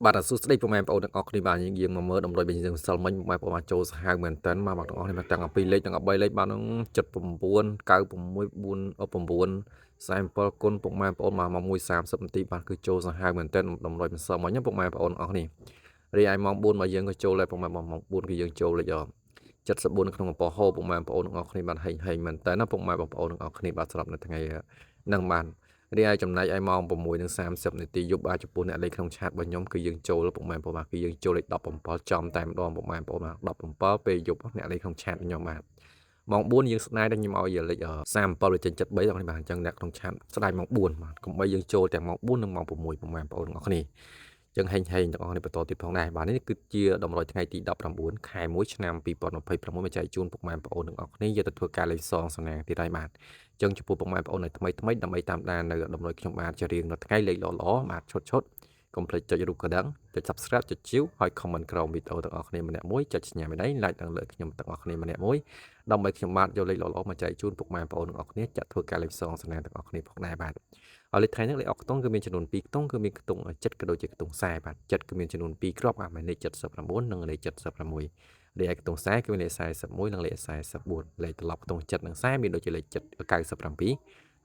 បាទសួស្តីពុកម៉ែបងប្អូនទាំងអស់គ្នាបាទយើងមកមើលតម្រុយវិញយើងសិលមិញពុកម៉ែបងប្អូនបានចូលសាហាវមែនតើបាទបងប្អូនទាំង2លេខទាំង3លេខបាទនឹង79 96 4 9 47គុណពុកម៉ែបងប្អូនមកម៉ោង1:30នាទីបាទគឺចូលសាហាវមែនតើតម្រុយម្សិលមិញពុកម៉ែបងប្អូនអស់គ្នារីឯម៉ោង4មកយើងក៏ចូលដែរពុកម៉ែបងម៉ោង4គឺយើងចូលលេខ74ក្នុងកំពតហូពុកម៉ែបងប្អូនទាំងអស់គ្នាបាទហេងហេងមែនតើណាពុកម៉ែបងប្អូនទាំងអស់គ្នាបាទស្រាប់នៅថ្ងៃហ្នឹងបាទរីឯចំណែកឯម៉ោង6:30នាទីយប់បាទចំពោះអ្នកលេខក្នុង chat របស់ខ្ញុំគឺយើងចូលពុកម៉ែបងប្អូនបាទគឺយើងចូលលេខ17ចំតែម្ដងពុកម៉ែបងប្អូនបាទ17ពេលយប់អ្នកលេខក្នុង chat ខ្ញុំបាទម៉ោង4យើងស្ដាយដល់ខ្ញុំឲ្យលេខ37ទៅចេញ73ដល់នេះបាទអញ្ចឹងអ្នកក្នុង chat ស្ដាយម៉ោង4បាទកុំបីយើងចូលទាំងម៉ោង4និងម៉ោង6ពុកម៉ែបងប្អូនទាំងអស់គ្នាចឹងហេងហេងទាំងអស់គ្នាបន្តទៀតផងដែរបាទនេះគឺជាតម្រុយថ្ងៃទី19ខែ1ឆ្នាំ2026មកចែកជូនពុកម៉ែបងប្អូនទាំងអស់គ្នាយកទៅធ្វើការលេងសងសំណាងទៀតហើយបាទចឹងចំពោះពុកម៉ែបងប្អូននៅថ្មីថ្មីដើម្បីតាមដាននៅតម្រុយខ្ញុំបាទជារៀងនៅថ្ងៃលេខល្អៗបាទឈុតឈុតកុំភ្លេចចុចរូបកណ្ដឹងចុច Subscribe ចុចជាវហើយ comment ក្រោមវីដេអូទាំងអស់គ្នាម្នាក់មួយចុចសញ្ញាមេដៃ like និងលើកខ្ញុំទាំងអស់គ្នាម្នាក់មួយដើម្បីខ្ញុំបាទយកលេខល្អៗមកចែកជូនពុកម៉ែបងប្អូនទាំងអស់គ្នាចាត់ធ្វើការលេងសងសំណាងទាំងអស់គ្នាផងដែរបាទហើយលេខថ្ងៃហ្នឹងលេខអុកខ្ទង់គឺមានចំនួន2ខ្ទង់គឺមានខ្ទង់7ក៏ដូចជាខ្ទង់40បាទ7គឺមានចំនួន2គ្រាប់បាទលេខ79និងលេខ76លេខឯខ្ទង់40គឺមានលេខ41និងលេខ44លេខត្រឡប់ខ្ទង់7និង40មានដូចជាលេខ7 97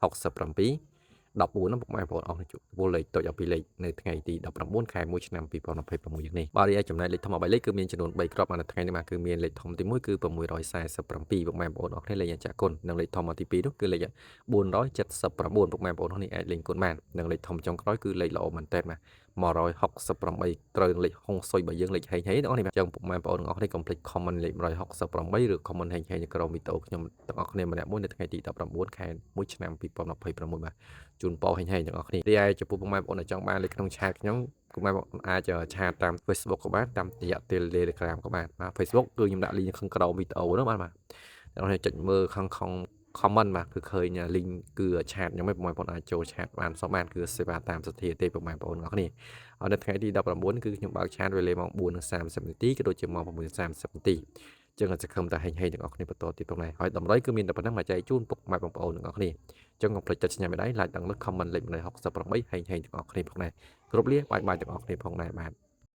67 14ហ្នឹងពុកម៉ែបងប្អូនអស់ជួបលេខតូចដល់ពីលេខនៅថ្ងៃទី19ខែ1ឆ្នាំ2026យ៉ាងនេះបាទរីឯចំណែកលេខធំ3លេខគឺមានចំនួន3គ្រាប់នៅថ្ងៃនេះបាទគឺមានលេខធំទី1គឺ647ពុកម៉ែបងប្អូនអស់គ្នាលេខអចគុណនិងលេខធំទី2នោះគឺលេខ479ពុកម៉ែបងប្អូនអស់នេះអាចលេងគុណបាននិងលេខធំចុងក្រោយគឺលេខល្អមែនតើបាទ168ត្រូវលេខហុងស៊ុយរបស់យើងលេខហេងហេងទាំងអស់នេះបាទចឹងពុកម៉ែបងប្អូនទាំងអស់គ្នាកុំភ្លេច comment លេខ168ឬ comment ហេងហេងនៅក្រោមវីដេអូខ្ញុំទាំងអស់គ្នាម្នាក់មួយនៅថ្ងៃទី19ខែ1ឆ្នាំ2026បាទជូនពរហេងហេងទាំងអស់គ្នារីឯចំពោះពុកម៉ែបងប្អូនដែលចង់បានលេខក្នុង chat ខ្ញុំពុកម៉ែបងប្អូនអាច chat តាម Facebook ក៏បានតាមរយៈ Telegram ក៏បានបាទ Facebook គឺខ្ញុំដាក់ link ខាងក្រោមវីដេអូនោះបាទបាទអ្នកនរចុចមើលខាងក្នុង comment បាទគឺឃើញ link គឺ chat ខ្ញុំឯងពុកម៉ែបងប្អូនអាចចូល chat បានសោះបានគឺសេវាតាមសទ្ធាទេពុកម៉ែបងប្អូនទាំងអស់គ្នាហើយនៅថ្ងៃទី19គឺខ្ញុំបើក chat វេលាម៉ោង4:30នាទីក៏ដូចជាម៉ោង6:30នាទីចឹងសង្ឃឹមថាហេងហេងទាំងអស់គ្នាបន្តទៀតផងដែរហើយតម្រុយគឺមានតែប៉ុណ្ណឹងមកចែកជូនពុកម៉ែបងប្អូនទាំងអស់គ្នាចឹងកុំភ្លេចចុចសញ្ញាមេដៃ like និងលើ comment លេខ168ហេងហេងទាំងអស់គ្នាផងដែរគ្រប់លា bye bye ទាំងអស់គ្នាផងដែរបាទ។